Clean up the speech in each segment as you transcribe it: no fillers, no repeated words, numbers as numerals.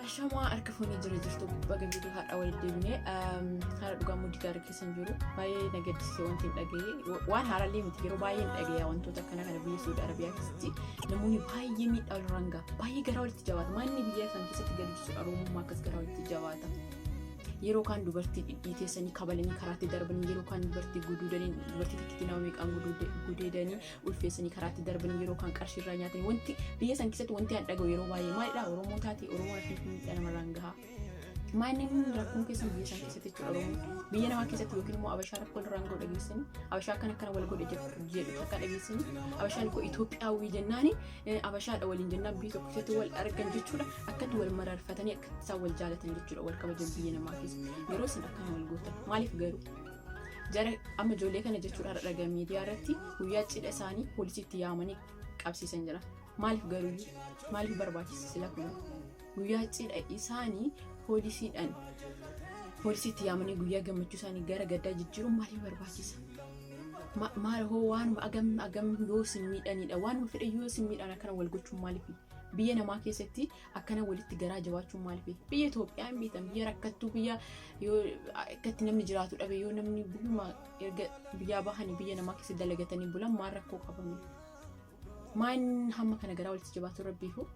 Ashamaa harka fuunee jira jirtu baga viidiyoo har'a walitti deebinee haala dhugaa muddii gaarii keessa hin jiru baay'ee na gaddisiise wanti hin dhagaye waan haaraallee miti yeroo baay'ee hin dhagaya wantoota akkana kana biyya Saudi Arabiyaa keessatti namoonni baay'ee miidhaa walirraan gaha baay'ee garaa walitti jabaata manni biyya san keessatti gaddisiisu Oromummaa akkas garaa walitti jabaata. Yeroo kaan dubartii dhidhiiteessanii kabalanii karaatti darbanii yeroo kaan dubartii guduudanii dubartii takkitti nama meeqaan gudeedanii ulfeessanii karaatti darbanii yeroo kaan qarshii irraa nyaatanii wanti biyya san keessatti wanti an dhaga'u yeroo baay'ee maalidha Oromoo taate Oromoon akkamitti miidhaa namarraan gahaa. Maanni rakkoon keessan biyya san keessatti jechuudha Oromoo biyya namaa keessatti yookiin immoo Abashaa rakkoo irraan ga'u dhageessanii Abashaa akkana akkana wal godhe jedhu takka dhageessanii Abashaan koo Itoophiyaawii jennaani Abashaadha waliin jennaan biyya tokko keessatti wal argan jechuudha akkatti wal mararfatanii akkatti isaan wal jaalatan jechuudha wal kabajan biyya namaa keessa yeroo isin akkana wal gootan maaliif garuu jara amma ijoollee kana jechuudha har'a dhagaa miidiyaa irratti guyyaa cidha isaanii poolisiitti yaamanii qabsiisan jira maaliif garuu maaliif barbaachisa sila kun guyyaa cidha isaanii poolisiidhaan poolisiitti yaamanii guyyaa gammachuu isaanii gara gaddaa jijjiiruun maaliif barbaachisa? Maal hoo waanuma agam agam yoo isin miidhanidha waanuma fedhe yoo isin miidhan akkana wal gochuun maaliif biyya namaa keessatti akkana walitti garaa jabaachuun maaliif biyya Itoophiyaa hin beektan biyya rakkattuu biyya yoo akkatti namni jiraatu dhabe yoo namni biyyuma erga biyyaa bahanii biyya namaa keessa dalagatanii bulan maal rakkoo qabame maal hamma kana garaa walitti jabaatu rabbiifu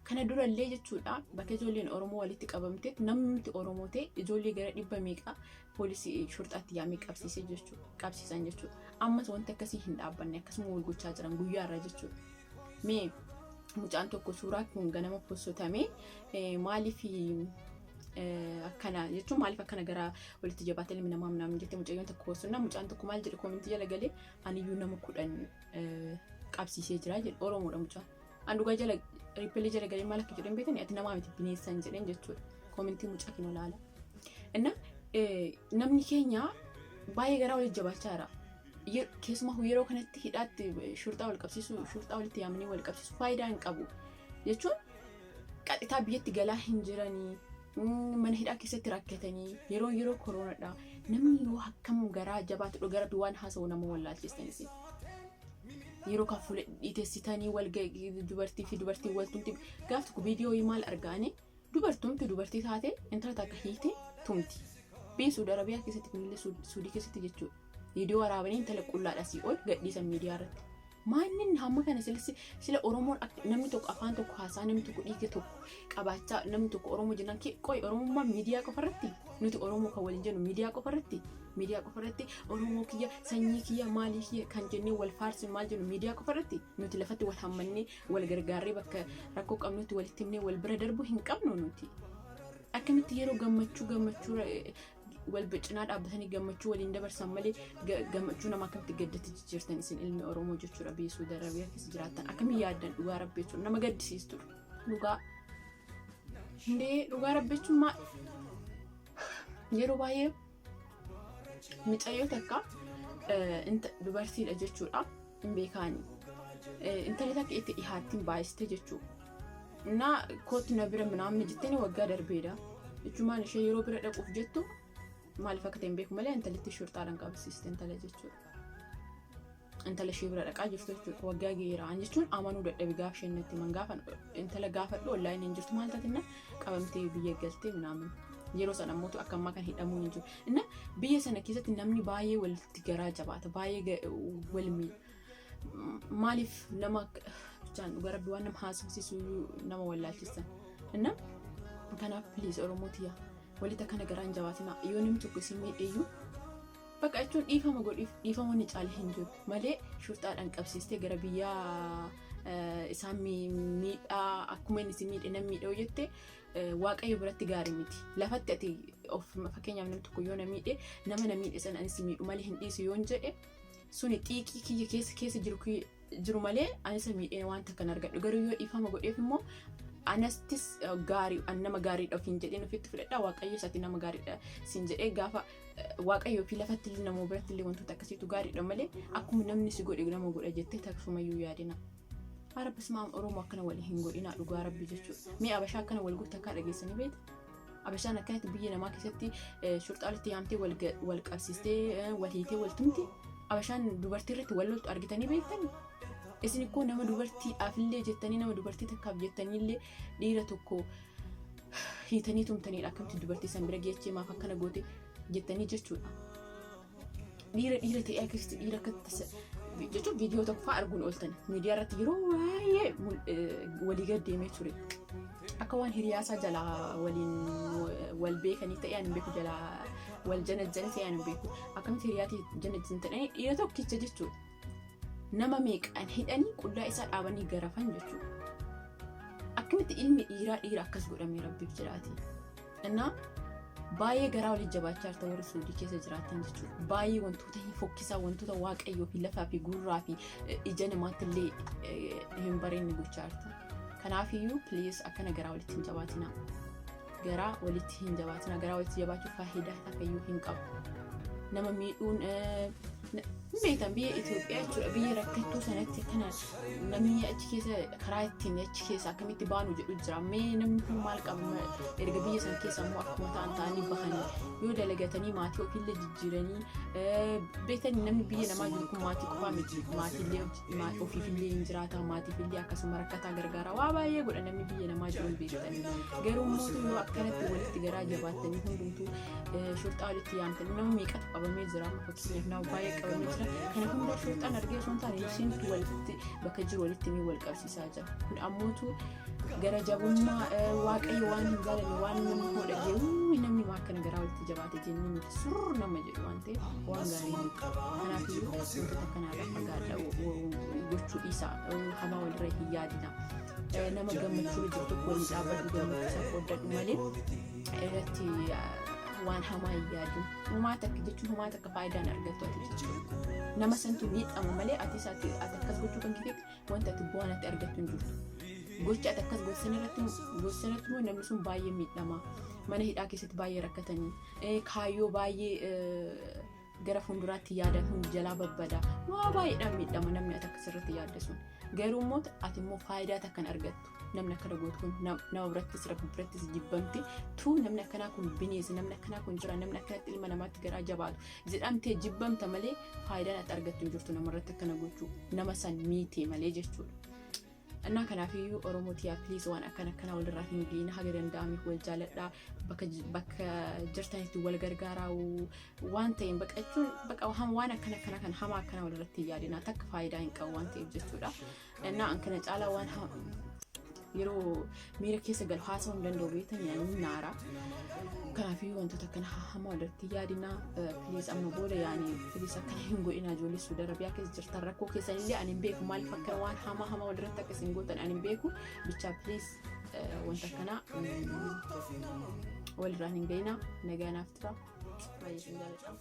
Kana durallee jechuudha bakka ijoolleen Oromoo walitti qabamtetti namni Oromoo ta'e ijoollee gara dhibba meeqa poolisii shurxaatti yaamee qabsiisee jechuudha. Qabsiisan jechuudha. Ammas wanti akkasii hin dhaabbanne akkasuma wal gochaa jiran guyyaa irraa jechuudha. Mee mucaan tokko suuraa kun ganama postotamee maaliif akkana jechuun maaliif akkana gara walitti jabaate ilmi namaa minaamin jette mucayyoon tokko postonnaa mucaan tokko maal jedhe koomentii jala galee aniyyuu nama 10 qabsiisee jira jedhe Oromoodha mucaan. An dhugaa jala riippeelii jala galee maal akka jedhan beektani ati namaa miti bineessan jedheen jechuudha. Koomentii mucaa kinu ilaala. Inna namni keenya baay'ee garaa walitti jabaachaa jira. Keessumaa yeroo kanatti hidhaatti shurxaa wal qabsiisuu shurxaa walitti yaamanii wal qabsiisuu faayidaa hin qabu. Jechuun qaxitaa biyyatti galaa hin jiranii mana hidhaa keessatti rakkatanii yeroo yeroo koroonadha. Namni yoo akkam garaa jabaatu dhugaa rabbi waan haasa'u nama wallaalchistanis. Yeroo kan fuula dhiitessitanii wal dubartii fi dubartii wal tumti gaaf tokko viidiyoo maal argaani dubartumti dubartii taate intala takka hiite tumti. Biyya Suudi Arabiyaa keessatti kunillee Suudii keessatti jechuudha. Viidiyoo waraabanii intala qullaadha asii ol gadhiisan miidiyaa irratti. Maannin hamma kana sila sila Oromoon namni tokko afaan tokko haasaa namni tokko dhiiga tokko qabaachaa namni tokko Oromoo jennaan qoy Oromummaan miidiyaa qofa irratti nuti Oromoo kan waliin jennu miidiyaa qofa irratti miidiyaa qofa irratti Oromoo kiyya sanyii kiyya maalii kiyya kan jennee wal faarsinu maal jennu miidiyaa qofa irratti nuti lafatti wal hammannee wal gargaarree bakka rakkoo qabnutti walitti himnee wal bira darbu hin qabnu nuti. Akkamitti yeroo gammachuu gammachuu wal cinaa dhaabbatanii gammachuu waliin dabarsan malee gammachuu nama akkamitti gaddatti jijjiirtan isin ilmi Oromoo jechuudha biyya Suudi Arabiyaa keessa jiraattan akkamiin yaaddan dhugaa rabbi jechuudha nama gaddisiistu dhugaa. Indee dhugaa rabbi jechuun maal yeroo baay'ee Micayyoo takka dubartiidha jechuudha hin beekaani. Intalli takka itti dhihaattiin baay'iste jechuudha. Innaa kootu na bira minaamni jettanii waggaa darbeedha. Jechuun ishee yeroo bira dhaquuf jettu maaliif akka ta'e hin beeku malee intalitti shurxaadhaan qabsiiste intala jechuudha. Intala ishee bira dhaqaa jirtu jechuudha. Waggaa ga'eera. An jechuun amanuu dadhabe gaafa isheen natti himan gaafa intala gaafadhu onlaayinii hin jirtu maal taatinna qabamtee biyya galtee minaamin. Yeroo sana ammoo akka ammaa kan hidhamuun hin jiru. Inna biyya sana keessatti namni baay'ee walitti garaa jabaata. Baay'ee wal miidha. Maaliif nama bichaan dhugaa rabbi waan nama haasofsiisu nama wallaalchisan. Inna kanaaf please Oromoo tiyya walitti akkana garaa hin jabaatina. Yoo namni tokko isin miidheeyyuu Bakka jechuun dhiifama godhiif dhiifama inni caale hin jiru malee shurxaadhaan qabsiistee gara biyyaa isaan miidhaa akkuma inni si miidhe nan miidhe yoo jette waaqayyo biratti gaarii miti. Lafatti ati of fakkeenyaaf namni tokko yoo na miidhe nama na miidhe sana ani si miidhu malee hin dhiisu yoon jedhe suni xiiqii kiyya keessa keessa jiru jiru malee ani isa miidhee wanta kan argadhu garuu yoo dhiifama godheef immoo anastis gaarii an nama gaariidha ofiin jedheen ofitti fudhadha waaqayyo isatti nama gaariidha siin jedhee gaafa waaqayyoo fi lafatti illee nama biratti illee wantoota akkasiitu gaariidha malee akkuma namni si godhe nama godha jettee taksumayyuu yaadina. Haara basmaam Oromoo akkana wal hin godhinaa dhugaa rabbi jechuudha. Mee Abashaa akkana wal goota akka dhageessanii beektu? Abashaan akkanatti biyya namaa keessatti shurxaa walitti yaamtee wal qabsiistee wal hiitee wal tumti. Abashaan dubartii irratti wal loltu argitanii beektanii? Isin ikkoo nama dubartiidhaaf illee jettanii nama dubartii takkaaf jettanii illee dhiira tokko Hiitanii tumtaniidha, akkamitti dubartii san bira geechee, maaf akkana goote jettanii jechuudha. Dhiira dhiira ta'ee akkasitti dhiira akka jechuun viidiyoo tokko fa'aa arguun ooltan miidiyaa irratti yeroo baay'ee walii gad deemee ture. Akka waan hiriyaasaa jalaa waliin wal beekanii ta'ee ani hin beeku, jalaa wal janajjanii ta'ee ani hin beeku. Akkamitti hiriyaatii janajjan ta'anii dhiira tokkicha jechuudha. Nama meeqaan hidhanii qullaa isaa dhaabanii garafan jechuudha. Akkamitti ilmi dhiiraa dhiira akkas godhamee, rabbiif jiraati? Innaa baay'ee garaa waliin jabaachaa jirta warri Suudii keessa jiraatan jechuudha. Baay'ee wantoota hin fokkisaa, wantoota waaqayyoo fi lafaa fi gurraa fi ija namaatti illee hin bareenye gochaa jirta. Kanaafiyyuu please, akkana garaa walitti hin jabaatinaa. Garaa walitti hin jabaatinaa. Garaa walitti jabaachuu faayidaa takayyuu hin qabu. Nama miidhuun hin beektan, biyya Itoophiyaa jechuudha, biyya rakkattuu sanatti kana namni achi keessa karaa ittiin achi keessa akkamitti baanu jedhu jira. Mee namni kun maal qaba? Erga biyya san keessa immoo akkuma ta'an ta'anii bahanii yoo dalagatanii maatii ofiillee jijjiiranii beektanii, namni biyya namaa jiru kun maatii qofaa miti, maatiillee ofiifillee hin jiraata, maatiifillee akkasuma rakkataa gargaara, waa baay'ee godha namni biyya namaa jiru hin beektanii. Garuu immoo yoo akkanatti walitti garaa jabaattanii hundumtuu shurxaa walitti yaamtanii, nama meeqatu qabamee jira? Amma fakkeenyaaf nama baay'ee qabamee jira. Kana hunda shurxaan argee osoo hin taane isintu walitti bakka jiru walitti ni wal qabsiisaa jira. Kun ammootu gara jabummaa waaqayyo waan hin jaalanne, waan namni hoo dhagee namni maa akkana garaa walitti jabaate jennee nuti surr nama jedhu waan ta'eef waan gaarii miti. Kanaafiyyuu wantoota akkanaarraa fagaadha, gochuu dhiisaa, hamaa walirra hin yaadina. Nama gammachuu jiru tokko waliin dhaabbadhu, gammachuu isaa qooddadhu malee irratti waan hamaa hin yaadin. Homaa takka jechuun homaa takka faayidaan argattu ati jechuudha. Nama santu miidhama malee ati akkas gochuu kan keetti wanta ati bu'aan ati argattu hin jirtu. Gocha ati akkas gosan irratti immoo namni sun baay'ee miidhama. Mana hidhaa keessatti baay'ee rakkatanii, kaayyoo baay'ee gara fuulduraatti yaadan hundi jalaa babbada. Waa baay'eedhaan miidhama namni ati akkas irratti yaadde sun. Garuu immoo ati immoo faayidaa takka hin argattu. Namni akkana gootu kun nama birattis rabbi birattis jibbamti. Tuu, namni akkanaa kun bineensa, namni akkanaa kun jira, namni akkanatti ilma namaatti garaa jabaatu jedhamtee jibbamta malee faayidaan ati argattu hin jirtu namarratti akkana gochuu, nama san miitee malee jechuudha. Innaa kanaafiyyuu Oromoo tiyaa, please, waan akkana akkana walirraa hin geene, haga danda'ame wal jaaladhaa, bakka jirtanitti wal gargaaraa, waan ta'een baqachuun baqa waan akkana akkana kan hamaa akkana walirratti hin yaadinaa, takka faayidaa hin qabu waan ta'eef jechuudha. Innaa an kana caalaa waan yeroo miira keessa galu haasa'uu hin danda'u, beektan, yaani naara. Kanaafiyyuu wantoota akkana hamaa walirratti yaadinaa, please. Amma booda yaani please akkana hin godhinaa. Ijoollee Suudi Arabiyaa keessa jirtan, rakkoo keessan illee ani hin beeku, maaliif akkana waan hamaa hamaa walirratti akka isin gootan ani hin beeku. Bichaa please, wanta akkanaa walirraan hin ga'inaa. Nagaa naaf tura. Baay'ee isin jaalladha.